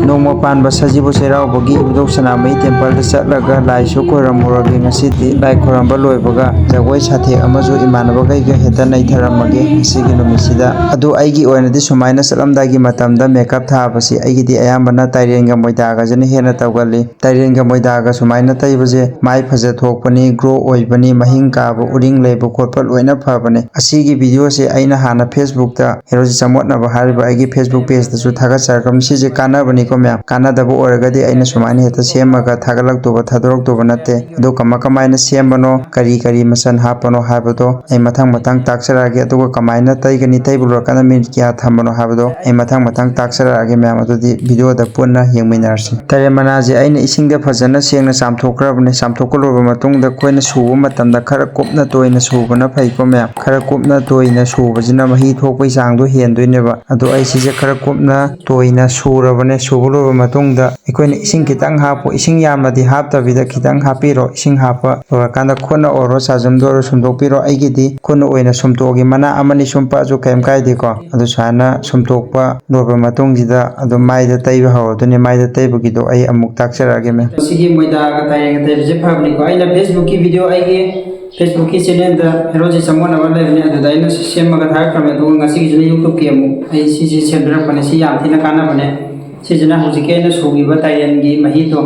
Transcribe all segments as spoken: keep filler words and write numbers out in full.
ꯅꯣꯡꯃ ꯄꯥꯟꯕ ꯁꯖꯤꯕꯨ ꯆꯩꯔꯥꯎꯕꯒꯤ ꯏꯕꯨꯙꯧ ꯁꯅꯥꯃꯍꯤ ꯇꯦꯝꯄꯜꯗ ꯆꯠꯂꯒ ꯂꯥꯏꯁꯨ ꯈꯣꯏꯔꯝꯃꯨꯔꯒꯦ꯫ ꯉꯁꯤꯗꯤ ꯂꯥꯏ ꯈꯣꯏꯔꯝꯕ ꯂꯣꯏꯕꯒ ꯖꯒꯣꯏ ꯁꯥꯊꯦꯛ ꯑꯃꯁꯨ ꯏꯃꯥꯟꯅꯕꯈꯩꯒ ꯍꯦꯛꯇ ꯅꯩꯊꯔꯝꯃꯒꯦ ꯉꯁꯤꯒꯤ ꯅꯨꯃꯤꯠꯁꯤꯗ꯫ ꯑꯗꯨ ꯑꯩꯒꯤ ꯑꯣꯏꯅꯗꯤ ꯁꯨꯃꯥꯏꯅ ꯆꯠꯂꯝꯗꯥꯏꯒꯤ ꯃꯇꯝꯗ ꯃꯦꯀꯞ ꯊꯥꯕꯁꯤ ꯑꯩꯒꯤꯗꯤ ꯑꯌꯥꯝꯕꯅ ꯇꯥꯏꯔꯦꯟꯒ ꯃꯣꯏꯗꯥꯒꯁꯤꯅ ꯍꯦꯟꯅ ꯇꯧꯒꯜꯂꯤ꯫ ꯇꯥꯏꯔꯦꯟꯒ ꯃꯣꯏꯗꯥꯒ ꯁꯨꯃꯥꯏꯅ ꯇꯩꯕꯁꯦ ꯃꯥꯏ ꯐꯖ ꯊꯣꯛꯄꯅꯤ, ꯒ꯭ꯂꯣ ꯑꯣꯏꯕꯅꯤ, ꯃꯍꯤꯡ ꯀꯥꯕ, ꯎꯔꯤꯡ ꯂꯩꯕ ꯈꯣꯠꯄ ꯂꯣꯏꯅ ꯐꯕꯅꯤ꯫ ꯑꯁꯤꯒꯤ ꯚꯤꯗꯤꯑꯣꯁꯦ ꯑꯩꯅ ꯍꯥꯟꯅ ꯐꯦꯁꯕꯨꯛꯇ ꯍꯦꯔꯣꯖꯤꯠ ꯆꯃꯣꯠꯅꯕ ꯍꯥꯏꯔꯤꯕ ꯑꯩꯒꯤ ꯐꯦꯁꯕꯨꯛ ꯄꯦꯖꯇꯁꯨ ꯊꯥꯒꯠꯆꯔꯛꯈ꯭ꯔꯕꯅꯤ꯫ ꯁꯤꯁꯦ ꯀꯥꯟꯅꯕꯅꯤꯀꯣ ꯃꯌꯥꯝ꯫ ꯀꯥꯟꯅꯗꯕ ꯑꯣꯏꯔꯒꯗꯤ ꯑꯩꯅ ꯁꯨꯃꯥꯏꯅ ꯍꯦꯛꯇ ꯁꯦꯝꯃꯒ ꯊꯥꯒꯠꯂꯛꯇꯧꯕ, ꯊꯥꯗꯣꯔꯛꯇꯧꯕ ꯅꯠꯇꯦ꯫ ꯑꯗꯨ ꯀꯃꯥꯏ ꯀꯃꯥꯏꯅ ꯁꯦꯝꯕꯅꯣ, ꯀꯔꯤ ꯀꯔꯤ ꯃꯆꯜ ꯍꯥꯞꯄꯅꯣ ꯍꯥꯏꯕꯗꯣ ꯑꯩ ꯃꯊꯪ ꯃꯊꯪ ꯇꯥꯛꯆꯔꯛꯑꯒꯦ꯫ ꯑꯗꯨꯒ ꯀꯃꯥꯏꯅ ꯇꯩꯒꯅꯤ, ꯇꯩꯕ ꯂꯣꯏꯔꯀꯥꯟꯗ ꯃꯤꯅꯤꯠ ꯀꯌꯥ ꯊꯝꯕꯅꯣ ꯍꯥꯏꯕꯗꯣ ꯑꯩ ꯃꯊꯪ ꯃꯊꯪ ꯇꯥꯛꯆꯔꯛꯑꯒꯦ ꯃꯌꯥꯝ꯫ ꯑꯗꯨꯗꯤ ꯚꯤꯗꯤꯑꯣꯗ ꯄꯨꯟꯅ ꯌꯦꯡꯃꯤꯟꯅꯔꯁꯤ꯫ ꯇꯔꯦꯠ ꯃꯅꯥꯁꯦ ꯑꯩꯅ ꯏꯁꯤꯡꯗ ꯐꯖꯅ ꯁꯦꯡꯅ ꯆꯥꯝꯊꯣꯛꯈ꯭ꯔꯕꯅꯦ꯫ ꯆꯥꯝꯊꯣꯛꯄ ꯂꯣꯏꯔꯕ ꯃꯇꯨꯡꯗ ꯑꯩꯈꯣꯏꯅ ꯁꯨꯕ ꯃꯇꯝꯗ ꯈꯔ ꯀꯨꯞꯅ ꯇꯣꯏꯅ ꯁꯨꯕꯅ ꯐꯩꯀꯣ ꯃꯌꯥꯝ꯫ ꯈꯔ ꯀꯨꯞꯅ ꯇꯣꯏꯅ ꯁꯨꯕꯁꯤꯅ ꯃꯍꯤ ꯊꯣꯛꯄꯒꯤ ꯆꯥꯡꯗꯣ ꯍꯦꯟꯗꯣꯏꯅꯦꯕ꯫ ꯑꯗꯣ ꯑꯩ ꯁꯤꯁꯦ ꯈꯔ ꯀꯨꯞꯅ ꯇꯣꯏꯅ ꯁꯨꯔꯕꯅꯦ꯫ ꯁꯨꯕ ꯂꯣꯏꯔꯕ ꯃꯇꯨꯡꯗ ꯑꯩꯈꯣꯏꯅ ꯏꯁꯤꯡ ꯈꯤꯇꯪ ꯍꯥꯞꯄꯨ꯫ ꯏꯁꯤꯡ ꯌꯥꯝꯅꯗꯤ ꯍꯥꯞꯇꯕꯤꯗ ꯈꯤꯇꯪ ꯍꯥꯞꯄꯤꯔꯣ꯫ ꯏꯁꯤꯡ ꯍꯥꯞꯄ ꯂꯣꯏꯔꯀꯥꯟꯗ ꯈꯨꯠꯅ ꯑꯣꯏꯔꯣ ꯆꯥꯖꯨꯝꯗ ꯑꯣꯏꯔꯣ ꯁꯨꯝꯗꯣꯛꯄꯤꯔꯣ꯫ ꯑꯩꯒꯤꯗꯤ ꯈꯨꯠꯅ ꯑꯣꯏꯅ ꯁꯨꯝꯇꯣꯛꯑꯒꯦ꯫ ꯃꯅꯥ ꯑꯃꯅꯤ ꯁꯨꯝ ꯄꯛꯑꯁꯨ ꯀꯩꯝ ꯀꯥꯏꯗꯦꯀꯣ꯫ ꯑꯗꯨ ꯁꯨꯃꯥꯏꯅ ꯁꯨꯝꯇꯣꯛꯄ ꯂꯣꯏꯕ ꯃꯇꯨꯡꯁꯤꯗ ꯑꯗꯨꯝ ꯃꯥꯏꯗ ꯇꯩꯕ ꯍꯧꯔꯗꯣꯏꯅꯦ꯫ ꯃꯥꯏꯗ ꯇꯩꯕꯒꯤꯗꯣ ꯑꯩ ꯑꯃꯨꯛ ꯇꯥꯛꯆꯔꯛꯑꯒꯦ ꯃꯦꯝ꯫ ꯃꯁꯤꯒꯤ ꯃꯣꯏꯗꯥꯒ ꯇꯥꯏꯔꯦꯟꯒ ꯇꯩꯕꯁꯦ ꯐꯕꯅꯤꯀꯣ꯫ ꯑꯩꯅ ꯐꯦꯁꯕꯨꯛꯀꯤ ꯚꯤꯗꯤꯑꯣ, ꯑꯩꯒꯤ ꯐꯦꯁꯕꯨꯛꯀꯤ ꯆꯦꯅꯦꯜꯗ ꯍꯦꯔꯣꯖꯤꯠ ꯆꯃꯣꯠꯅꯕ ꯂꯩꯕꯅꯦ, ꯑꯗꯨꯗ ꯑꯩꯅ ꯁꯦꯝꯃꯒ ꯊꯥꯒꯠꯈ꯭ꯔꯕꯅꯦ꯫ ꯑꯗꯨꯒ ꯉꯁꯤꯒꯤꯁꯤꯅ ꯌꯨꯇꯨꯕꯀꯤ ꯑꯃꯨꯛ ꯑꯩ ꯁꯤꯁꯦ ꯁꯦꯝꯖꯔꯛꯄꯅꯦ꯫ ꯁꯤ ꯌꯥꯝ ꯊꯤꯅ ꯀꯥꯟꯅꯕꯅꯦ꯫ ꯁꯤꯁꯤꯅ ꯍꯧꯖꯤꯛꯀꯤ ꯑꯩꯅ ꯁꯨꯈꯤꯕ ꯇꯥꯏꯔꯦꯟꯒꯤ ꯃꯍꯤꯗꯣ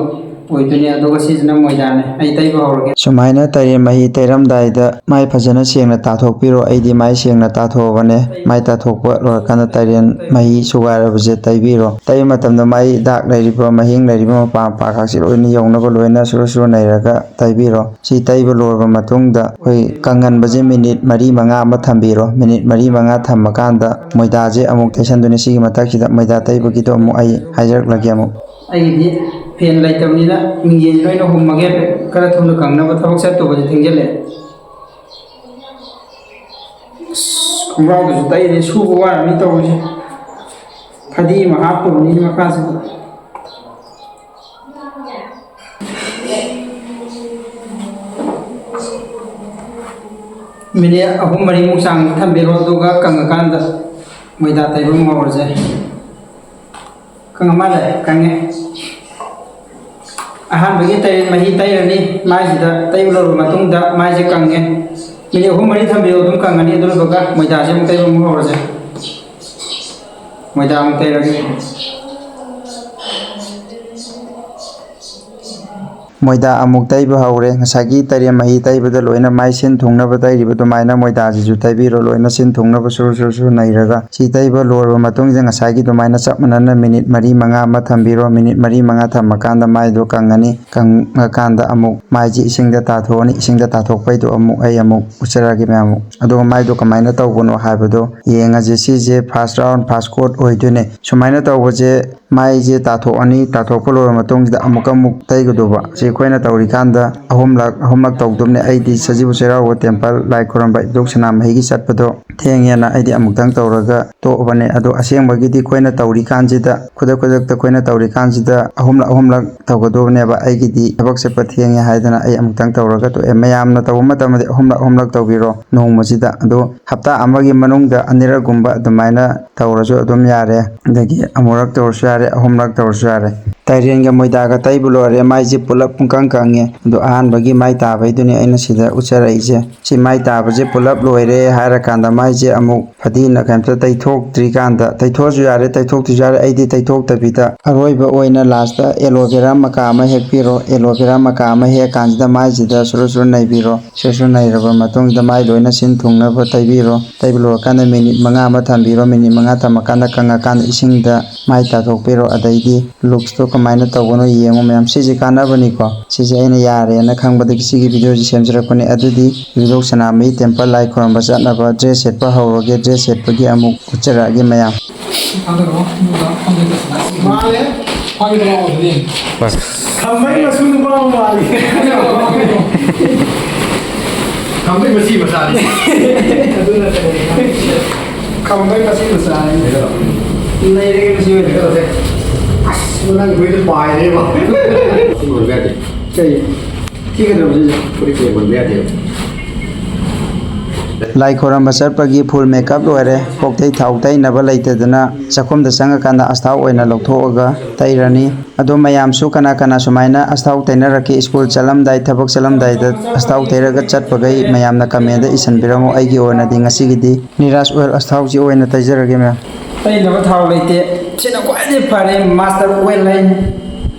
ꯑꯣꯏꯗꯣꯏꯅꯦ꯫ ꯑꯗꯨꯒ ꯁꯤꯁꯤꯅ ꯃꯣꯏꯗꯥꯅꯦ꯫ ꯑꯩ ꯇꯩꯕ ꯍꯧꯔꯒꯦ꯫ ꯁꯨꯃꯥꯏꯅ ꯇꯥꯏꯔꯦꯟ ꯃꯍꯤ ꯇꯩꯔꯝꯗꯥꯏꯗ ꯃꯥꯏ ꯐꯖꯅ ꯁꯦꯡꯅ ꯇꯥꯊꯣꯛꯄꯤꯔꯣ꯫ ꯑꯩꯗꯤ ꯃꯥꯏ ꯁꯦꯡꯅ ꯇꯥꯊꯣꯛꯑꯕꯅꯦ꯫ ꯃꯥꯏ ꯇꯥꯊꯣꯛꯄ ꯂꯣꯏꯔꯀꯥꯟꯗ ꯇꯥꯏꯔꯦꯟ ꯃꯍꯤ ꯁꯨꯒꯥꯏꯔꯕꯁꯦ ꯇꯩꯕꯤꯔꯣ꯫ ꯇꯩꯕ ꯃꯇꯝꯗ ꯃꯥꯏ ꯗꯥꯛ ꯂꯩꯔꯤꯕ, ꯃꯍꯤꯡ ꯂꯩꯔꯤꯕ ꯃꯄꯥ ꯃꯄꯥꯈꯛꯁꯤ ꯂꯣꯏꯅ ꯌꯧꯅꯕ ꯂꯣꯏꯅ ꯁꯨꯔ ꯁꯨꯔ ꯅꯩꯔꯒ ꯇꯩꯕꯤꯔꯣ꯫ ꯁꯤ ꯇꯩꯕ ꯂꯣꯏꯔꯕ ꯃꯇꯨꯡꯗ ꯑꯩꯈꯣꯏ ꯀꯪꯍꯟꯕꯁꯦ ꯃꯤꯅꯤꯠ ꯃꯔꯤ ꯃꯉꯥ ꯑꯃ ꯊꯝꯕꯤꯔꯣ꯫ ꯃꯤꯅꯤꯠ ꯃꯔꯤ ꯃꯉꯥ ꯊꯝꯃꯀꯥꯟꯗ ꯃꯣꯏꯗꯥꯁꯦ ꯑꯃꯨꯛ ꯇꯩꯁꯟꯗꯣꯏꯅꯦ꯫ ꯁꯤꯒꯤ ꯃꯊꯛꯁꯤꯗ ꯃꯣꯏꯗꯥ ꯇꯩꯕꯒꯤꯗꯣ ꯑꯃꯨꯛ ꯑꯩ ꯍꯥꯏꯖꯔꯛꯂꯒꯦ ꯑꯃꯨꯛ꯫ ꯑꯩꯒꯤꯗꯤ ꯐꯦꯟ ꯂꯩꯇꯕꯅꯤꯅ ꯃꯤꯡꯖꯦꯜꯁꯤ ꯂꯣꯏꯅ ꯍꯨꯝꯃꯒꯦ꯫ ꯈꯔ ꯊꯨꯅ ꯀꯪꯅꯕ ꯊꯕꯛ ꯆꯠꯇꯧꯕꯁꯦ ꯊꯦꯡꯖꯤꯜꯂꯛꯑꯦ꯫ ꯑꯁ, ꯈꯣꯡꯒ꯭ꯔꯥꯎꯗꯨꯁꯨ ꯇꯩꯔꯦ, ꯁꯨꯕ ꯋꯥꯔꯅꯤ ꯇꯧꯔꯤꯁꯦ꯫ ꯐꯗꯤ ꯑꯃ ꯍꯥꯞꯇꯧꯕꯅꯤ ꯃꯈꯥꯁꯤꯗ꯫ ꯃꯤꯅꯤꯠ ꯑꯍꯨꯝ ꯃꯔꯤꯃꯨꯛ ꯆꯥꯡ ꯊꯝꯕꯤꯔꯣ, ꯑꯗꯨꯒ ꯀꯪꯉꯀꯥꯟꯗ ꯃꯣꯏꯗꯥ ꯇꯩꯕ ꯑꯃ ꯍꯧꯔꯁꯦ꯫ ꯀꯪꯉ ꯃꯥꯜꯂꯦ꯫ ꯀꯪꯉꯦ꯫ ꯑꯍꯥꯟꯕꯒꯤ ꯇꯩꯔꯦ, ꯃꯍꯤ ꯇꯩꯔꯅꯤ꯫ ꯃꯥꯏꯁꯤꯗ ꯇꯩꯕ ꯂꯣꯏꯔꯕ ꯃꯇꯨꯡꯗ ꯃꯥꯏꯁꯦ ꯀꯪꯉꯦ꯫ ꯃꯤꯅꯤꯠ ꯑꯍꯨꯝ ꯃꯔꯤ ꯊꯝꯕꯤꯌꯣ, ꯑꯗꯨꯝ ꯀꯪꯉꯅꯤ꯫ ꯑꯗꯨ ꯂꯣꯏꯕꯒ ꯃꯣꯏꯗꯥꯁꯦ ꯑꯃꯨꯛ ꯇꯩꯕ ꯑꯃꯨꯛ ꯍꯧꯔꯁꯦ꯫ ꯃꯣꯏꯗꯥ ꯑꯃꯨꯛ ꯇꯩꯔꯒꯦ꯫ ꯃꯣꯏꯗꯥ ꯑꯃꯨꯛ ꯇꯩꯕ ꯍꯧꯔꯦ꯫ ꯉꯁꯥꯏꯒꯤ ꯇꯩꯔꯦꯝ ꯃꯍꯤ ꯇꯩꯕꯗ ꯂꯣꯏꯅ ꯃꯥꯏ ꯁꯤꯟ ꯊꯨꯡꯅꯕ ꯇꯩꯔꯤꯕ ꯑꯗꯨꯃꯥꯏꯅ ꯃꯣꯏꯗꯥꯁꯤꯁꯨ ꯇꯩꯕꯤꯔꯣ꯫ ꯂꯣꯏꯅ ꯁꯤꯟ ꯊꯨꯡꯅꯕ ꯁꯨꯔ ꯁꯨꯔ ꯁꯨꯔ ꯅꯩꯔꯒ, ꯁꯤ ꯇꯩꯕ ꯂꯣꯏꯔꯕ ꯃꯇꯨꯡꯗ ꯉꯁꯥꯏꯒꯤ ꯑꯗꯨꯃꯥꯏꯅ ꯆꯞ ꯃꯥꯟꯅꯅ ꯃꯤꯅꯤꯠ ꯃꯔꯤ ꯃꯉꯥ ꯑꯃ ꯊꯝꯕꯤꯔꯣ꯫ ꯃꯤꯅꯤꯠ ꯃꯔꯤ ꯃꯉꯥ ꯊꯝꯃꯀꯥꯟꯗ ꯃꯥꯏꯗꯣ ꯀꯪꯉꯅꯤ꯫ ꯀꯪꯉꯀꯥꯟꯗ ꯑꯃꯨꯛ ꯃꯥꯏꯁꯦ ꯏꯁꯤꯡꯗ ꯇꯥꯊꯣꯛꯑꯅꯤ꯫ ꯏꯁꯤꯡꯗ ꯇꯥꯊꯣꯛꯄꯩꯗꯣ ꯑꯃꯨꯛ ꯑꯩ ꯑꯃꯨꯛ ꯎꯠꯆꯔꯛꯑꯒꯦ ꯃꯌꯥꯝ ꯑꯃꯨꯛ꯫ ꯑꯗꯨꯒ ꯃꯥꯏꯗꯣ ꯀꯃꯥꯏꯅ ꯇꯧꯕꯅꯣ ꯍꯥꯏꯕꯗꯣ ꯌꯦꯡꯉꯁꯦ꯫ ꯁꯤꯁꯦ first round, first coat ꯑꯣꯏꯗꯣꯏꯅꯦ꯫ ꯁꯨꯃꯥꯏꯅ ꯇꯧꯕꯁꯦ, ꯃꯥꯏꯁꯦ ꯇꯥꯊꯣꯛꯑꯅꯤ꯫ ꯇꯥꯊꯣꯛꯄ ꯂꯣꯏꯔꯕ ꯃꯇꯨꯡꯁꯤꯗ ꯑꯃꯨꯛꯀ ꯑꯃꯨꯛ ꯇꯩꯒꯗꯧꯕ꯫ ꯁꯤ ꯑꯩꯈꯣꯏꯅ ꯇꯧꯔꯤꯀꯥꯟꯗ ꯑꯍꯨꯝꯂꯛ, ꯑꯍꯨꯝꯂꯛ ꯇꯧꯗꯕꯅꯦ꯫ ꯑꯩꯗꯤ ꯁꯖꯤꯕꯨ ꯆꯩꯔꯥꯎꯕ temple ꯂꯥꯏ ꯈꯨꯔꯨꯝꯕ ꯏꯕꯣꯛ ꯁꯅꯥꯃꯍꯤꯒꯤ ꯆꯠꯄꯗꯣ ꯊꯦꯡꯉꯦꯅ ꯑꯩꯗꯤ ꯑꯃꯨꯛꯇꯪ ꯇꯧꯔꯒ ꯇꯣꯛꯑꯕꯅꯦ꯫ ꯑꯗꯣ ꯑꯁꯦꯡꯕꯒꯤꯗꯤ ꯑꯩꯈꯣꯏꯅ ꯇꯧꯔꯤꯀꯥꯟꯁꯤꯗ, ꯈꯨꯗꯛ ꯈꯨꯗꯛꯇ ꯑꯩꯈꯣꯏꯅ ꯇꯧꯔꯤꯀꯥꯟꯁꯤꯗ ꯑꯍꯨꯝꯂꯛ, ꯑꯍꯨꯝꯂꯛ ꯇꯧꯒꯗꯧꯕꯅꯦꯕ꯫ ꯑꯩꯒꯤꯗꯤ ꯊꯕꯛ ꯆꯠꯄ ꯊꯦꯡꯉꯦ ꯍꯥꯏꯗꯅ ꯑꯩ ꯑꯃꯨꯛꯇꯪ ꯇꯧꯔꯒ ꯇꯣꯛꯑꯦ꯫ ꯃꯌꯥꯝꯅ ꯇꯧꯕ ꯃꯇꯝꯗꯗꯤ ꯑꯍꯨꯝꯂꯛ, ꯑꯍꯨꯝꯂꯛ ꯇꯧꯕꯤꯔꯣ ꯅꯣꯡꯃꯁꯤꯗ꯫ ꯑꯗꯣ ꯍꯞꯇꯥ ꯑꯃꯒꯤ ꯃꯅꯨꯡꯗ ꯑꯅꯤꯔꯛꯒꯨꯝꯕ ꯑꯗꯨꯃꯥꯏꯅ ꯇꯧꯔꯁꯨ ꯑꯗꯨꯝ ꯌꯥꯔꯦ꯫ ꯑꯗꯒꯤ ꯑꯃꯨꯔꯛ ꯇꯧꯔꯁꯨ ꯌꯥꯔꯦ, ꯑꯍꯨꯝꯂꯛ ꯇꯧꯔꯁꯨ ꯌꯥꯔꯦ꯫ ꯇꯥꯏꯔꯦꯟꯒ ꯃꯣꯏꯗꯥꯒ ꯇꯩꯕ ꯂꯣꯏꯔꯦ, ꯃꯥꯏꯁꯦ ꯄꯨꯂꯞ ꯄꯨꯡꯀꯪ ꯀꯪꯉꯦ꯫ ꯑꯗꯣ ꯑꯍꯥꯟꯕꯒꯤ ꯃꯥꯏ ꯇꯥꯕꯩꯗꯨꯅꯦ ꯑꯩꯅ ꯁꯤꯗ ꯎꯠꯆꯔꯛꯏꯁꯦ꯫ ꯁꯤ ꯃꯥꯏ ꯇꯥꯕꯁꯦ ꯄꯨꯂꯞ ꯂꯣꯏꯔꯦ ꯍꯥꯏꯔꯀꯥꯟꯗ ꯃꯥꯏꯁꯦ ꯑꯃꯨꯛ ꯐꯗꯤꯅ ꯀꯩꯝꯇ ꯇꯩꯊꯣꯛꯇ꯭ꯔꯤꯀꯥꯟꯗ, ꯇꯩꯊꯣꯛꯑꯁꯨ ꯌꯥꯔꯦ, ꯇꯩꯊꯣꯛꯇ꯭ꯔꯁꯨ ꯌꯥꯔꯦ, ꯑꯩꯗꯤ ꯇꯩꯊꯣꯛꯇꯕꯤꯗ ꯑꯔꯣꯏꯕ ꯑꯣꯏꯅ last aloe vera ꯃꯀꯥ ꯑꯃ ꯍꯦꯛꯄꯤꯔꯣ꯫ Aloe vera ꯃꯀꯥ ꯑꯃ ꯍꯦꯛꯑꯀꯥꯟꯁꯤꯗ ꯃꯥꯏꯁꯤꯗ ꯁꯨꯔꯨ ꯁꯨꯔꯨ ꯅꯩꯕꯤꯔꯣ꯫ ꯁꯨꯔꯨ ꯁꯨꯔꯨ ꯅꯩꯔꯕ ꯃꯇꯨꯡꯗ ꯃꯥꯏ ꯂꯣꯏꯅ ꯁꯤꯟ ꯊꯨꯡꯅꯕ ꯇꯩꯕꯤꯔꯣ꯫ ꯇꯩꯕ ꯂꯣꯏꯔꯀꯥꯟꯗ ꯃꯤꯅꯤꯠ ꯃꯉꯥ ꯑꯃ ꯊꯝꯕꯤꯔꯣ꯫ ꯃꯤꯅꯤꯠ ꯃꯉꯥ ꯊꯝꯃꯀꯥꯟꯗ ꯀꯪꯉꯀꯥꯟꯗ ꯏꯁꯤꯡꯗ ꯃꯥꯏ ꯇꯥꯊꯣꯛꯄꯤꯔꯣ꯫ ꯑꯗꯩꯗꯤ looks ꯇꯣ ꯀꯃꯥꯏꯅ ꯇꯧꯕꯅꯣ ꯌꯦꯡꯉꯣ ꯃꯌꯥꯝ꯫ ꯁꯤꯁꯦ ꯀꯥꯟꯅꯕꯅꯤꯀꯣ꯫ ꯁꯤꯁꯦ ꯑꯩꯅ ꯌꯥꯔꯦꯅ ꯈꯪꯕꯗꯒꯤ ꯁꯤꯒꯤ video ꯁꯦ ꯁꯦꯝꯖꯔꯛꯄꯅꯦ꯫ ꯑꯗꯨꯗꯤ ꯏꯕꯣꯛ ꯁꯅꯥꯃꯍꯤ temple ꯂꯥꯏ ꯈꯨꯔꯨꯝꯕ ꯆꯠꯅꯕ dress ꯁꯦꯠꯄ ꯍꯧꯔꯒꯦ꯫ Dress ꯁꯦꯠꯄꯒꯤ ꯑꯃꯨꯛ ꯎꯠꯆꯔꯛꯑꯒꯦ ꯃꯌꯥꯝ꯫ ꯃꯥꯜꯂꯦ꯫ ꯈꯝꯕꯩ ꯃꯁꯨ ꯅꯨꯄꯥ ꯑꯃ ꯃꯥꯜꯂꯤ꯫ ꯈꯝꯕꯩ ꯃꯆꯤ ꯃꯆꯥꯅꯤ꯫ ꯑꯗꯨꯅ ꯀꯩꯅꯣ? ꯈꯝꯕꯩ ꯃꯆꯤ ꯃꯆꯥꯅꯤ꯫ ꯅꯩꯔꯦ ꯉꯁꯤ ꯑꯣꯏꯅ꯫ ꯑꯁ, ꯅꯪ ꯍꯨꯏꯗꯣ ꯄꯥꯏꯔꯦꯕ꯫ ꯁꯤ ꯂꯣꯟꯕ ꯌꯥꯗꯦ꯫ ꯀꯩ? ꯊꯤꯒꯗ꯭ꯔꯕ ꯁꯤꯁꯦ? ꯐꯨꯔꯤꯠ ꯂꯣꯟꯕ ꯌꯥꯗꯦꯕ꯫ ꯂꯥꯏ ꯈꯣꯏꯔꯝꯕ ꯆꯠꯄꯒꯤ full makeup ꯂꯣꯏꯔꯦ꯫ ꯀꯣꯛꯇꯩ ꯊꯥꯎ ꯇꯩꯅꯕ ꯂꯩꯇꯗꯅ ꯆꯥꯛꯈꯨꯝꯗ ꯆꯪꯉꯀꯥꯟꯗ ꯑꯁꯊꯥꯎ ꯑꯣꯏꯅ ꯂꯧꯊꯣꯛꯑꯒ ꯇꯩꯔꯅꯤ꯫ ꯑꯗꯣ ꯃꯌꯥꯝꯁꯨ ꯀꯅꯥ ꯀꯅꯥ ꯁꯨꯃꯥꯏꯅ ꯑꯁꯊꯥꯎ ꯇꯩꯅꯔꯛꯀꯦ, school ꯆꯠꯂꯝꯗꯥꯏ, ꯊꯕꯛ ꯆꯠꯂꯝꯗꯥꯏꯗ ꯑꯁꯊꯥꯎ ꯇꯩꯔꯒ ꯆꯠꯄꯈꯩ ꯃꯌꯥꯝꯅ comment ꯏꯁꯟꯕꯤꯔꯝꯃꯣ꯫ ꯑꯩꯒꯤ ꯑꯣꯏꯅꯗꯤ ꯉꯁꯤꯒꯤꯗꯤ ꯅꯤꯔꯥꯖ oil ꯑꯁꯊꯥꯎꯁꯤ ꯑꯣꯏꯅ ꯇꯩꯖꯔꯒꯦ ꯃꯌꯥꯝ꯫ ꯇꯩꯅꯕ ꯊꯥꯎ ꯂꯩꯇꯦ꯫ ꯁꯤꯅ ꯈ꯭ꯋꯥꯏꯗꯒꯤ ꯐꯔꯦ, master oil ꯍꯥꯏꯅꯤ꯫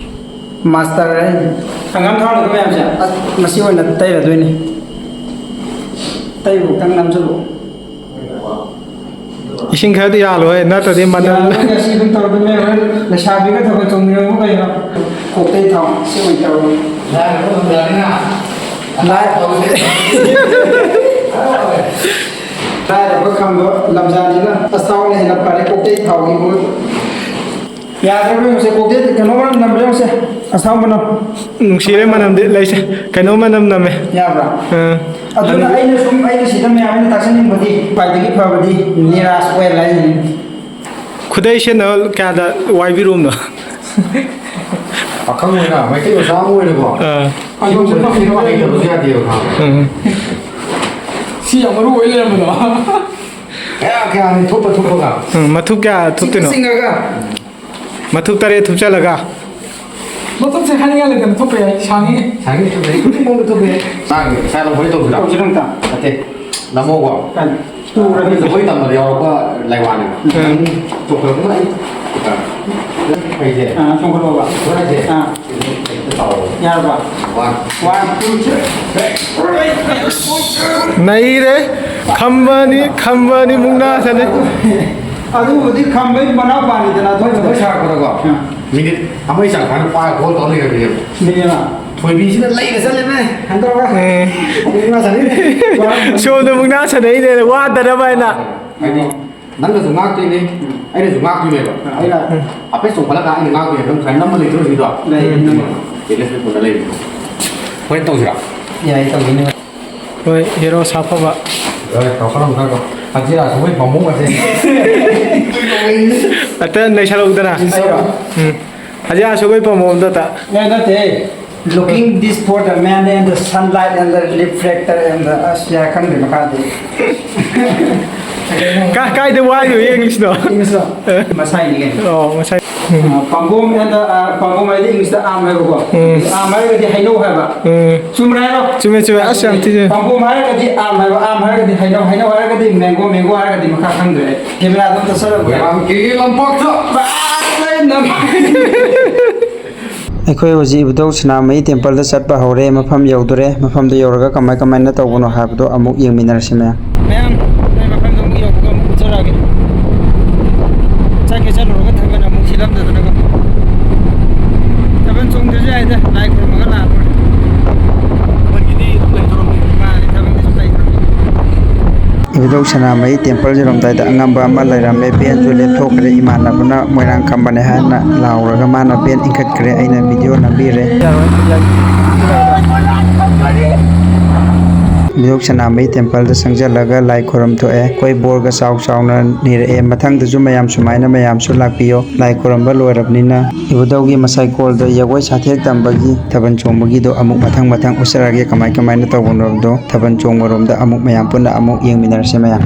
Master ꯍꯥꯏꯅꯤ꯫ ꯍꯪꯒꯥꯝ ꯊꯥꯎ ꯂꯩꯕ ꯃꯌꯥꯝꯁꯦ, ꯑꯁ, ꯃꯁꯤ ꯑꯣꯏꯅ ꯇꯩꯔꯗꯣꯏꯅꯤ꯫ ꯇꯩꯕꯨ ꯈꯤꯇꯪ ꯅꯝꯁꯤꯜꯂꯨ꯫ ꯏꯁꯤꯡ ꯈꯔꯗꯤ ꯌꯥꯜꯂꯣꯍꯦ, ꯅꯠꯇ꯭ꯔꯗꯤ ꯃꯅꯝ ꯌꯥꯜꯂꯣꯏ, ꯉꯁꯤ ꯑꯗꯨꯝ ꯇꯧꯔꯗꯣꯏꯅꯦ꯫ ꯍꯣꯔꯦꯟ ꯂꯩꯁꯥꯕꯤꯒ ꯊꯕꯛ ꯇꯧꯃꯤꯟꯅꯕꯕꯨ ꯀꯩꯅꯣ? ꯀꯣꯛꯇꯩ ꯊꯥꯎ ꯁꯤ ꯑꯣꯏꯅ ꯇꯧꯔꯣ꯫ ꯂꯥꯏꯔꯕ ꯈꯝꯕ ꯂꯝꯖꯥꯅꯤꯅ ꯑꯁꯊꯥꯎꯅ ꯍꯦꯟꯅ ꯐꯔꯦ ꯀꯣꯛꯇꯩ ꯊꯥꯎꯒꯤ ꯃꯍꯨꯠ꯫ ꯌꯥꯗ꯭ꯔꯕ ꯌꯦꯡꯉꯨꯁꯦ, ꯀꯣꯛꯇꯩ ꯀꯩꯅꯣ ꯃꯅꯝ ꯅꯝꯕ꯭ꯔꯥ ꯌꯦꯡꯉꯨꯁꯦ, ꯑꯁꯥꯕ ꯃꯅꯝ꯫ ꯅꯨꯡꯁꯤꯔꯦ ꯃꯅꯝꯗꯤ ꯂꯩꯁꯦ, ꯀꯩꯅꯣ ꯃꯅꯝ ꯅꯝꯃꯦ꯫ ꯌꯥꯕ꯭ꯔꯥ? ꯑꯥ꯫ ꯑꯗꯨꯅ ꯑꯗꯨ ꯑꯩꯅ ꯁꯨꯝ, ꯑꯩꯅ ꯁꯤꯗ ꯃꯌꯥꯝ ꯑꯩꯅ ꯇꯥꯛꯆꯅꯤꯡꯕꯗꯤ ꯈ꯭ꯋꯥꯏꯗꯒꯤ ꯐꯕꯗꯤ ꯅꯤꯔꯥꯖ oil ꯍꯥꯏꯁꯤꯅꯤ꯫ ꯈꯨꯗꯩ ꯁꯦꯠꯅꯕ ꯀꯌꯥꯗ ꯋꯥꯏꯕꯤꯔꯣꯝꯅꯣ? ꯄꯥꯈꯪ ꯑꯣꯏꯅ, ꯃꯩꯇꯩ ꯃꯆꯥ ꯑꯃ ꯑꯣꯏꯅꯀꯣ꯫ ꯑꯥ꯫ ꯁꯤꯒꯨꯝꯕ ꯁꯤꯒꯨꯝꯕ ꯍꯩꯇꯕꯁꯨ ꯌꯥꯗꯦꯕ, ꯈꯪꯉꯕ? ꯎꯝ꯫ ꯁꯤ ꯌꯥꯝ ꯃꯔꯨ ꯑꯣꯏ ꯂꯩꯔꯝꯕꯗꯣ꯫ ꯀꯌꯥ ꯀꯌꯥꯅꯤ ꯊꯨꯞꯄ ꯊꯨꯞꯄꯒ꯫ ꯎꯝ, ꯃꯊꯨꯞ ꯀꯌꯥ ꯊꯨꯞꯇꯣꯏꯅꯣ? ꯆꯤꯡꯉꯒ꯫ ꯃꯊꯨꯞ ꯇꯔꯦꯠ ꯊꯨꯞꯆꯜꯂꯒ꯫ ꯃꯊꯨꯞꯁꯦ ꯍꯥꯏꯅꯤꯡꯉꯥꯏ ꯂꯩꯇꯅ ꯊꯨꯞꯄ ꯌꯥꯏ, ꯁꯥꯡꯉꯤ꯫ ꯁꯥꯡꯉꯤ, ꯊꯨꯞꯄ ꯌꯥꯏ꯫ ꯃꯑꯣꯡꯗ ꯊꯨꯞꯄ ꯌꯥꯏ꯫ ꯆꯥꯛ ꯏꯁꯥꯅ ꯍꯣꯏ ꯇꯧꯁꯤꯔꯣ? ꯇꯧꯁꯤꯔꯣ ꯑꯝꯇ꯫ ꯅꯠꯇꯦ꯫ ꯅꯃꯣꯀꯣ꯫ ꯀꯥꯏꯗ? ꯇꯨꯔꯗꯤ꯫ ꯑꯩꯈꯣꯏ ꯖꯒꯣꯏ ꯇꯝꯕꯗ ꯌꯥꯎꯔꯛꯄ ꯂꯩꯋꯥꯅꯦꯕ꯫ ꯎꯝ꯫ ꯆꯣꯡꯈꯠꯂꯛꯄꯗ ꯑꯩ ꯐꯩꯁꯦ꯫ ꯑꯥ, ꯆꯣꯡꯈꯠꯂꯛꯑꯣꯕ꯫ ꯍꯣꯔꯥꯏꯁꯦ꯫ ꯑꯥ꯫ ꯍꯦꯛꯇ ꯇꯧꯔꯕ꯫ ꯌꯥꯔꯕ? One꯫ One, two, three꯫ ꯅꯩꯔꯦ꯫ ꯈꯝꯕꯅꯤ, ꯈꯝꯕꯅꯤ, ꯃꯨꯛꯅꯥ ꯁꯥꯟꯅꯩ꯫ ꯑꯗꯨꯕꯨꯗꯤ ꯈꯝꯕꯩ ꯃꯅꯥꯎꯄꯥꯅꯤꯗꯅ, ꯑꯩꯈꯣꯏ ꯊꯕꯛ ꯁꯥꯔꯛꯄꯗꯀꯣ꯫ ꯑꯥ꯫ ꯃꯤꯅꯤꯠ ꯑꯃꯒꯤ ꯆꯥꯡ ꯐꯥꯅ ꯄꯥꯏꯔ ꯀꯣꯜ ꯇꯧꯔ ꯂꯩꯈ꯭ꯔꯕꯅꯦꯕ꯫ ꯃꯤꯅꯤꯠ ꯑꯃ꯫ ꯊꯣꯏꯕꯤꯁꯤꯅ ꯂꯩꯔ ꯆꯠꯂꯦꯃꯦ꯫ ꯍꯟꯗꯧꯔ꯫ ꯑꯦ꯫ ꯃꯨꯛꯅꯥ ꯁꯥꯟꯅꯩꯅꯦ꯫ ꯁꯣꯝꯗ ꯃꯨꯛꯅꯥ ꯁꯥꯟꯅꯩꯅꯦ, ꯋꯥꯗꯅꯕ ꯍꯥꯏꯅ꯫ ꯍꯥꯏꯗꯤ ꯅꯪꯅꯁꯨ ꯉꯥꯛꯇꯣꯏꯅꯦ, ꯑꯩꯅꯁꯨ ꯉꯥꯛꯇꯣꯏꯅꯦꯕ꯫ ꯑꯩꯅ ꯍꯥꯏꯐꯦꯠ ꯆꯣꯡꯈꯠꯂꯒ ꯑꯩꯅ ꯉꯥꯛꯇꯣꯏꯅꯦ꯫ ꯑꯗꯨꯝ ꯁꯨꯃꯥꯏꯅ ꯅꯝꯃ ꯂꯩꯗꯣꯏ ꯍꯧꯖꯤꯛꯀꯤꯗꯣ꯫ ꯂꯩ, ꯅꯝꯃ꯫ ꯇꯦꯂꯦꯁ ꯄꯨꯟꯅ ꯂꯩꯕꯗꯣ꯫ ꯍꯣꯔꯦꯟ ꯇꯧꯁꯤꯔꯥ? ꯌꯥꯏ, ꯇꯧꯁꯤꯅꯦ꯫ ꯍꯣꯏ, ꯍꯦꯔꯣ ꯁꯥꯐꯕ꯫ ꯍꯣꯏ, ꯇꯧꯁꯜꯂꯣ, ꯇꯧꯁꯜꯂꯣ꯫ ꯍꯖꯤꯔꯥꯁꯨ ꯃꯣꯏ ꯄꯥꯝꯃꯨ ꯉꯁꯦ꯫ ꯑꯇ ꯅꯩꯁꯜꯂꯛꯎꯗꯅ꯫ ꯑꯩꯔꯣ? ꯎꯝ꯫ ꯍꯖꯤꯔꯥꯁꯨ ꯃꯣꯏ ꯄꯥꯝꯃꯨ ꯑꯝꯇ ꯇ꯫ ꯑꯦ, ꯅꯠꯇꯦ꯫ Looking this for the man and the sunlight and the reflector and the, ꯑꯁ, ꯌꯥꯔꯦ, ꯈꯪꯗ꯭ꯔꯦ ꯃꯈꯥꯗꯤ꯫ ꯀꯥꯏꯗ ꯋꯥꯏꯅꯣ ꯌꯦꯡꯂꯤꯁꯤꯅꯣ? English ꯂꯣ? ꯃꯁꯥꯏꯅꯤ ꯀꯩꯅꯣ꯫ ꯑꯣ, ꯉꯁꯥꯏ꯫ ꯑ, ꯄꯥꯝꯕꯣꯝ and the, ꯑ, ꯄꯥꯝꯕꯣꯝ ꯍꯥꯏꯗꯤ English ꯇ arm ꯍꯥꯏꯕꯀꯣ꯫ ꯎꯝ꯫ Arm ꯍꯥꯏꯔꯒꯗꯤ ꯍꯩꯅꯧ ꯍꯥꯏꯕ꯫ ꯎꯝ꯫ ꯆꯨꯝꯕ꯭ꯔꯥ ꯍꯥꯏꯔꯣ? ꯆꯨꯝꯃꯦ, ꯆꯨꯝꯃꯦ꯫ ꯑꯁ, ꯌꯥꯝ ꯊꯤ ꯆꯨꯝꯃꯦ꯫ ꯄꯥꯝꯕꯣꯝ ꯍꯥꯏꯔꯒꯗꯤ arm ꯍꯥꯏꯕ, arm ꯍꯥꯏꯔꯒꯗꯤ ꯍꯩꯅꯧ, ꯍꯩꯅꯧ ꯍꯥꯏꯔꯒꯗꯤ mango, mango ꯍꯥꯏꯔꯒꯗꯤ ꯃꯈꯥ ꯈꯪꯗ꯭ꯔꯦ ꯑꯩ꯫ Camera ꯗꯣ ꯑꯝꯇ ꯆꯠꯂꯒꯦ꯫ ꯃꯌꯥꯝꯒꯤ ꯂꯝꯄꯥꯛꯇ꯫ ꯑꯁ, ꯑꯩ ꯅꯝ- ꯑꯩꯈꯣꯏ ꯍꯧꯖꯤꯛ ꯏꯕꯨꯙꯧ ꯁꯅꯥꯃꯍꯤ temple ꯗ ꯆꯠꯄ ꯍꯧꯔꯦ꯫ ꯃꯐꯝ ꯌꯧꯗꯣꯔꯦ꯫ ꯃꯐꯝꯗ ꯌꯧꯔꯒ ꯀꯃꯥꯏ ꯀꯃꯥꯏꯅ ꯇꯧꯕꯅꯣ ꯍꯥꯏꯕꯗꯣ ꯑꯃꯨꯛ ꯌꯦꯡꯃꯤꯟꯅꯔꯁꯤ ꯃꯌꯥꯝ꯫ ꯃꯌꯥꯝ, ꯑꯩ ꯃꯐꯝꯗ ꯑꯃꯨꯛ ꯌꯧꯕꯒ ꯑꯃꯨꯛ ꯎꯠꯆꯔꯛꯑꯒꯦ꯫ ꯆꯠꯀꯦ ꯆꯠꯂꯨꯔꯒ ꯊꯥꯕꯜ ꯑꯃꯨꯛ ꯁꯤꯜꯂꯝꯗꯗꯅꯀꯣ꯫ ꯊꯥꯕꯜ ꯆꯣꯡꯗ꯭ꯔꯁꯨ ꯌꯥꯏꯗ, ꯂꯥꯏ ꯈꯨꯔꯨꯝꯃꯒ ꯂꯥꯛꯄ꯫ ꯊꯥꯕꯜꯒꯤꯗꯤ ꯑꯗꯨꯝ ꯂꯩꯗꯣꯔꯕꯅꯤ꯫ ꯃꯥꯅꯤ, ꯊꯥꯕꯜꯗꯤ ꯁꯨꯝ ꯂꯩꯗꯣꯔꯕꯅꯤ꯫ ꯏꯕꯨꯙꯧ ꯁꯅꯥꯃꯍꯤ temple ꯌꯧꯔꯝꯗꯥꯏꯗ ꯑꯉꯝꯕ ꯑꯃ ꯂꯩꯔꯝꯃꯦ꯫ Van ꯁꯨ ꯂꯦꯞꯊꯣꯛꯈ꯭ꯔꯦ꯫ ꯏꯃꯥꯟꯅꯕꯅ ꯃꯣꯏꯔꯥꯡ ꯈꯝꯕꯅꯦ ꯍꯥꯏꯅ ꯂꯥꯎꯔꯒ ꯃꯥꯅ van ꯏꯟꯈꯠꯈ꯭ꯔꯦ꯫ ꯑꯩꯅ video ꯅꯝꯕꯤꯔꯦ꯫ ꯏꯕꯨꯙꯧ ꯁꯅꯥꯃꯍꯤ temple ꯗ ꯆꯪꯁꯤꯜꯂꯒ ꯂꯥꯏ ꯈꯨꯔꯨꯝ ꯊꯣꯛꯑꯦ꯫ ꯑꯩꯈꯣꯏ ꯕꯣꯔꯒ ꯆꯥꯎ ꯆꯥꯎꯅ ꯅꯤꯔꯛꯑꯦ꯫ ꯃꯊꯪꯗꯁꯨ ꯃꯌꯥꯝ ꯁꯨꯃꯥꯏꯅ ꯃꯌꯥꯝꯁꯨ ꯂꯥꯛꯄꯤꯌꯣ꯫ ꯂꯥꯏ ꯈꯨꯔꯨꯝꯕ ꯂꯣꯏꯔꯕꯅꯤꯅ ꯏꯕꯨꯙꯧꯒꯤ ꯃꯁꯥꯏꯀꯣꯜꯗ ꯖꯒꯣꯏ ꯁꯥꯊꯦꯛ ꯇꯝꯕꯒꯤ ꯊꯥꯕꯜ ꯆꯣꯡꯕꯒꯤꯗꯣ ꯑꯃꯨꯛ ꯃꯊꯪ ꯃꯊꯪ ꯎꯠꯆꯔꯛꯑꯒꯦ, ꯀꯃꯥꯏ ꯀꯃꯥꯏꯅ ꯇꯧꯕꯅꯣ ꯍꯥꯏꯕꯗꯣ꯫ ꯊꯥꯕꯜ ꯆꯣꯡꯕꯔꯣꯝꯗ ꯑꯃꯨꯛ ꯃꯌꯥꯝ ꯄꯨꯟꯅ ꯑꯃꯨꯛ ꯌꯦꯡꯃꯤꯟꯅꯔꯁꯦ ꯃꯌꯥꯝ꯫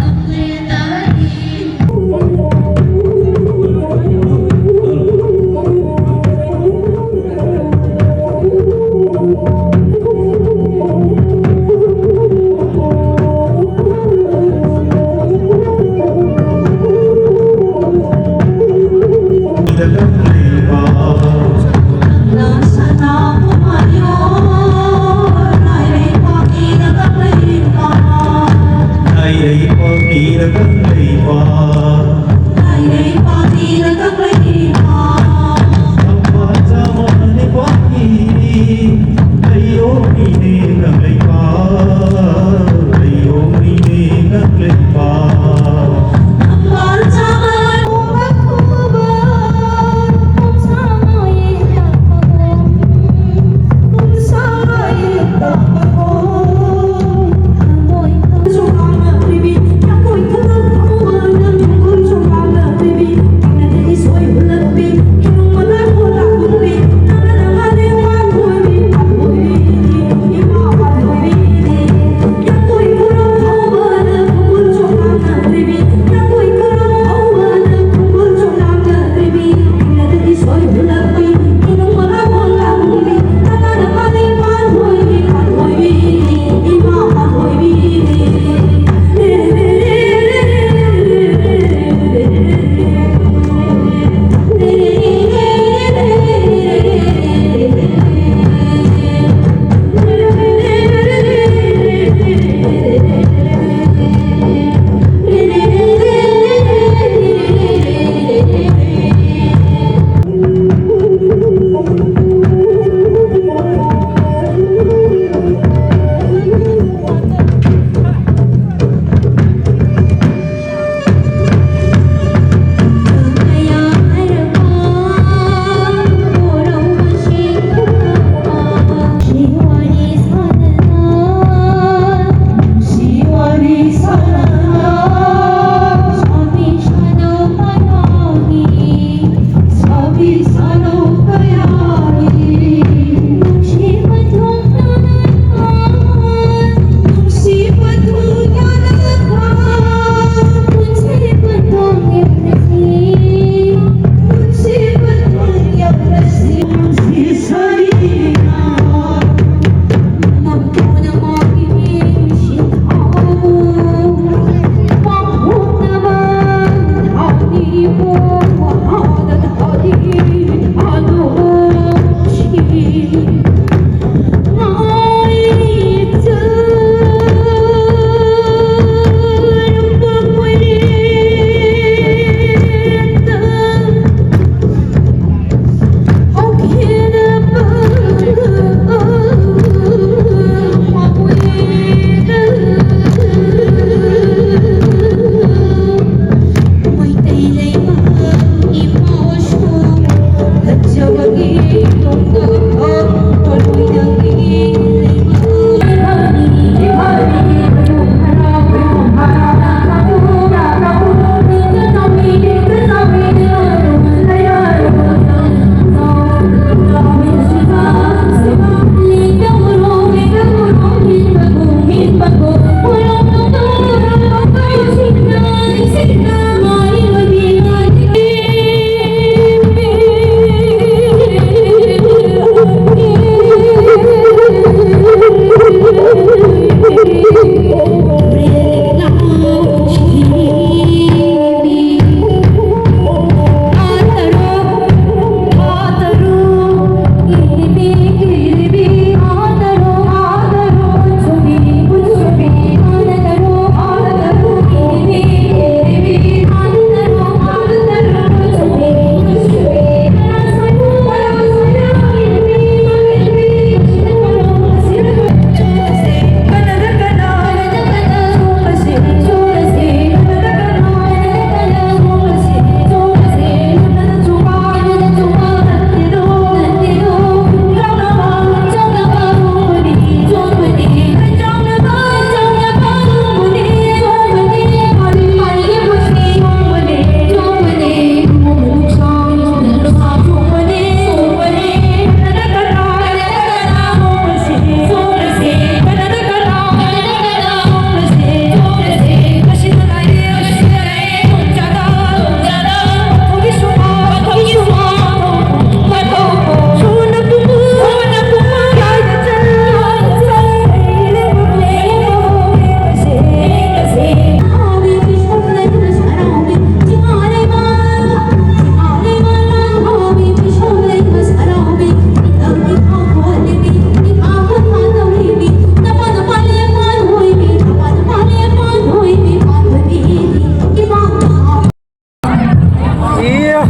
ꯑꯦ,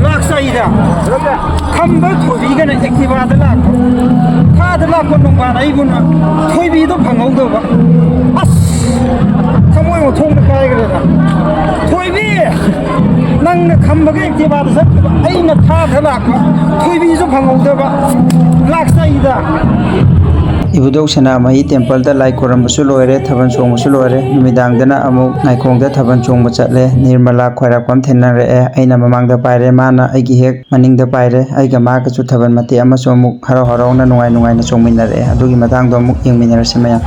ꯂꯥꯛꯆꯩꯗ꯫ ꯈꯝꯕ ꯊꯣꯏꯕꯤꯒꯅ ꯑꯦꯛꯇꯤꯚꯥꯗ ꯂꯥꯛꯄ꯫ ꯊꯥꯗ ꯂꯥꯛꯄ ꯅꯣꯡꯕꯥꯟ ꯑꯩꯕꯨꯅ ꯊꯣꯏꯕꯤꯗꯣ ꯐꯪꯍꯧꯗꯕ꯫ ꯑꯁ! ꯊꯃꯣꯏ ꯊꯣꯡꯗ ꯀꯥꯏꯈ꯭ꯔꯦꯗ꯫ ꯊꯣꯏꯕꯤ! ꯅꯪꯅ ꯈꯝꯕꯒ ꯑꯦꯛꯇꯤꯚꯥꯗ ꯆꯠꯄꯗ ꯑꯩꯅ ꯊꯥꯗ ꯂꯥꯛꯄ꯫ ꯊꯣꯏꯕꯤꯁꯨ ꯐꯪꯍꯧꯗꯕ꯫ ꯂꯥꯛꯆꯩꯗ꯫ ꯏꯕꯨꯙꯧ ꯁꯅꯥꯃꯍꯤ ꯇꯦꯝꯄꯜꯗ ꯂꯥꯏ ꯈꯣꯏꯔꯝꯕꯁꯨ ꯂꯣꯏꯔꯦ, ꯊꯥꯕꯜ ꯆꯣꯡꯕꯁꯨ ꯂꯣꯏꯔꯦ꯫ ꯅꯨꯃꯤꯗꯥꯡꯗꯅ ꯑꯃꯨꯛ ꯉꯥꯏꯈꯣꯡꯗ ꯊꯥꯕꯜ ꯆꯣꯡꯕ ꯆꯠꯂꯦ꯫ ꯅꯤꯔꯃꯂꯥ ꯈ꯭ꯋꯥꯏꯔꯥꯛꯄꯝ ꯊꯦꯡꯅꯔꯛꯑꯦ꯫ ꯑꯩꯅ ꯃꯃꯥꯡꯗ ꯄꯥꯏꯔꯦ, ꯃꯥꯅ ꯑꯩꯒꯤ ꯍꯦꯛ ꯃꯅꯤꯡꯗ ꯄꯥꯏꯔꯦ꯫ ꯑꯩꯒ ꯃꯥꯒꯁꯨ ꯊꯥꯕꯜ ꯃꯇꯦꯛ ꯑꯃꯁꯨ ꯑꯃꯨꯛ ꯍꯔꯥꯎ ꯍꯔꯥꯎꯅ ꯅꯨꯡꯉꯥꯏ ꯅꯨꯡꯉꯥꯏꯅ ꯆꯣꯡꯃꯤꯟꯅꯔꯛꯑꯦ꯫ ꯑꯗꯨꯒꯤ ꯃꯇꯥꯡꯗꯣ ꯑꯃꯨꯛ ꯌꯦꯡꯃꯤꯟꯅꯔꯁꯤ ꯃꯌꯥꯝ꯫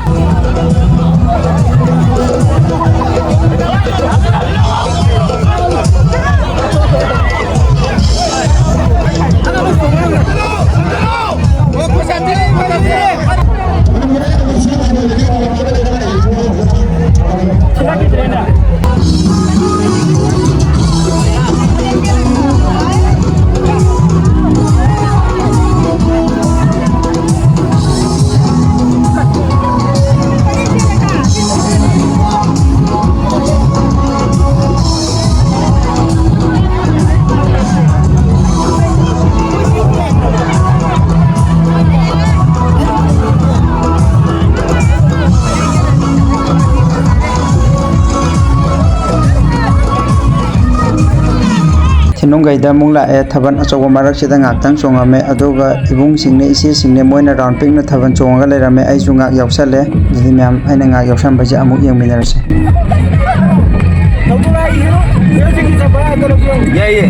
ꯊꯤꯅꯨꯡꯒꯩꯗ ꯑꯃꯨꯛ ꯂꯥꯛꯑꯦ꯫ ꯊꯥꯕꯜ ꯑꯆꯧꯕ ꯃꯔꯛꯁꯤꯗ ꯉꯥꯛꯇꯪ ꯆꯣꯡꯉꯝꯃꯦ, ꯑꯗꯨꯒ ꯏꯕꯨꯡꯁꯤꯡꯅꯦ, ꯏꯆꯦꯁꯤꯡꯅꯦ, ꯃꯣꯏꯅ ꯔꯥꯎꯟ ꯄꯤꯛꯅ ꯊꯥꯕꯜ ꯆꯣꯡꯉꯒ ꯂꯩꯔꯝꯃꯦ꯫ ꯑꯩꯁꯨ ꯉꯥꯛ ꯌꯥꯎꯁꯜꯂꯦ꯫ ꯑꯗꯨꯗꯤ ꯃꯌꯥꯝ, ꯑꯩꯅ ꯉꯥꯛ ꯌꯥꯎꯁꯟꯕꯁꯦ ꯑꯃꯨꯛ ꯌꯦꯡꯃꯤꯟꯅꯔꯁꯦ꯫ ꯌꯥꯏꯌꯦ꯫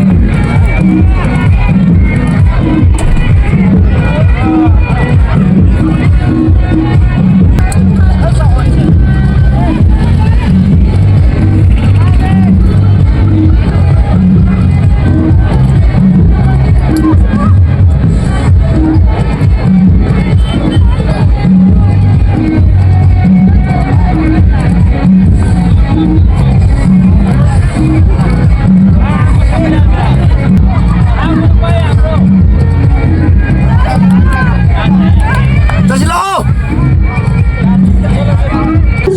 ꯆꯠꯁꯤꯜꯂꯛꯑꯣ꯫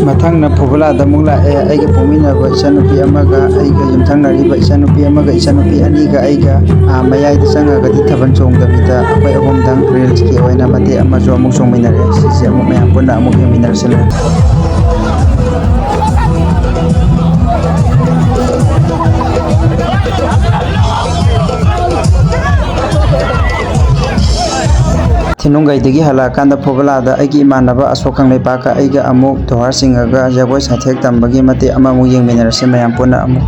ꯃꯊꯪꯅ ꯐꯨꯕꯂꯥꯗ ꯑꯃꯨꯛ ꯂꯥꯛꯑꯦ꯫ ꯑꯩꯒ ꯄꯣꯛꯃꯤꯟꯅꯕ ꯏꯆꯟꯅꯨꯄꯤ ꯑꯃꯒ, ꯑꯩꯒ ꯌꯨꯝꯊꯪꯅꯔꯤꯕ ꯏꯆꯟꯅꯨꯄꯤ ꯑꯃꯒ, ꯏꯆꯟꯅꯨꯄꯤ ꯑꯅꯤꯒ ꯑꯩꯒ, ꯑꯥ, ꯃꯌꯥꯏꯗ ꯆꯪꯉꯒꯗꯤ ꯊꯥꯕꯜ ꯆꯣꯡꯗꯕꯤꯗ ꯑꯩꯈꯣꯏ ꯑꯍꯨꯝꯗꯪ ꯔꯤꯜꯁꯀꯤ ꯑꯣꯏꯅ ꯃꯇꯦꯛ ꯑꯃꯁꯨ ꯑꯃꯨꯛ ꯆꯣꯡꯃꯤꯟꯅꯔꯦ꯫ ꯁꯤꯁꯦ ꯑꯃꯨꯛ ꯃꯌꯥꯝ ꯄꯨꯟꯅ ꯑꯃꯨꯛ ꯌꯦꯡꯃꯤꯟꯅꯔꯁꯤ ꯃꯌꯥꯝ꯫ ꯊꯤꯅꯨꯡꯒꯩꯗꯒꯤ ꯍꯜꯂꯛꯑꯀꯥꯟꯗ ꯐꯣꯕꯂꯥꯗ ꯑꯩꯒꯤ ꯏꯃꯥꯟꯅꯕ ꯑꯁꯣꯛ ꯀꯪꯂꯩꯄꯥꯛꯀ ꯑꯩꯒ ꯑꯃꯨꯛ ꯗꯣꯍꯥꯔ ꯆꯤꯡꯉꯒ ꯖꯒꯣꯏ ꯁꯥꯊꯦꯛ ꯇꯝꯕꯒꯤ ꯃꯇꯦꯛ ꯑꯃꯃꯨꯛ ꯌꯦꯡꯃꯤꯟꯅꯔꯁꯤ ꯃꯌꯥꯝ ꯄꯨꯟꯅ ꯑꯃꯨꯛ꯫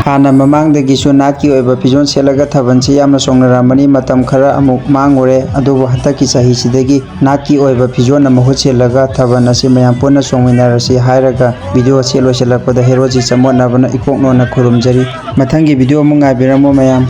ꯍꯥꯟꯅ ꯃꯃꯥꯡꯗꯒꯤꯁꯨ ꯅꯥꯠꯀꯤ ꯑꯣꯏꯕ ꯐꯤꯖꯣꯜ ꯁꯦꯠꯂꯒ ꯊꯥꯕꯜꯁꯤ ꯌꯥꯝꯅ ꯆꯣꯡꯅꯔꯝꯕꯅꯤ꯫ ꯃꯇꯝ ꯈꯔ ꯑꯃꯨꯛ ꯃꯥꯡꯉꯨꯔꯦ, ꯑꯗꯨꯕꯨ ꯍꯟꯗꯛꯀꯤ ꯆꯍꯤꯁꯤꯗꯒꯤ ꯅꯥꯠꯀꯤ ꯑꯣꯏꯕ ꯐꯤꯖꯣꯜꯅ ꯃꯍꯨꯠ ꯁꯤꯜꯂꯒ ꯊꯥꯕꯜ ꯑꯁꯤ ꯃꯌꯥꯝ ꯄꯨꯟꯅ ꯆꯣꯡꯃꯤꯟꯅꯔꯁꯤ ꯍꯥꯏꯔꯒ video ꯑꯁꯤ ꯂꯣꯏꯁꯤꯜꯂꯛꯄꯗ ꯍꯦꯔꯣꯖꯤ ꯆꯃꯣꯠꯅꯕꯅ ꯏꯀꯣꯛ ꯅꯣꯟꯅ ꯈꯨꯔꯨꯝꯖꯔꯤ꯫ ꯃꯊꯪꯒꯤ video ꯑꯃꯨꯛ ꯉꯥꯏꯕꯤꯔꯝꯃꯣ ꯃꯌꯥꯝ꯫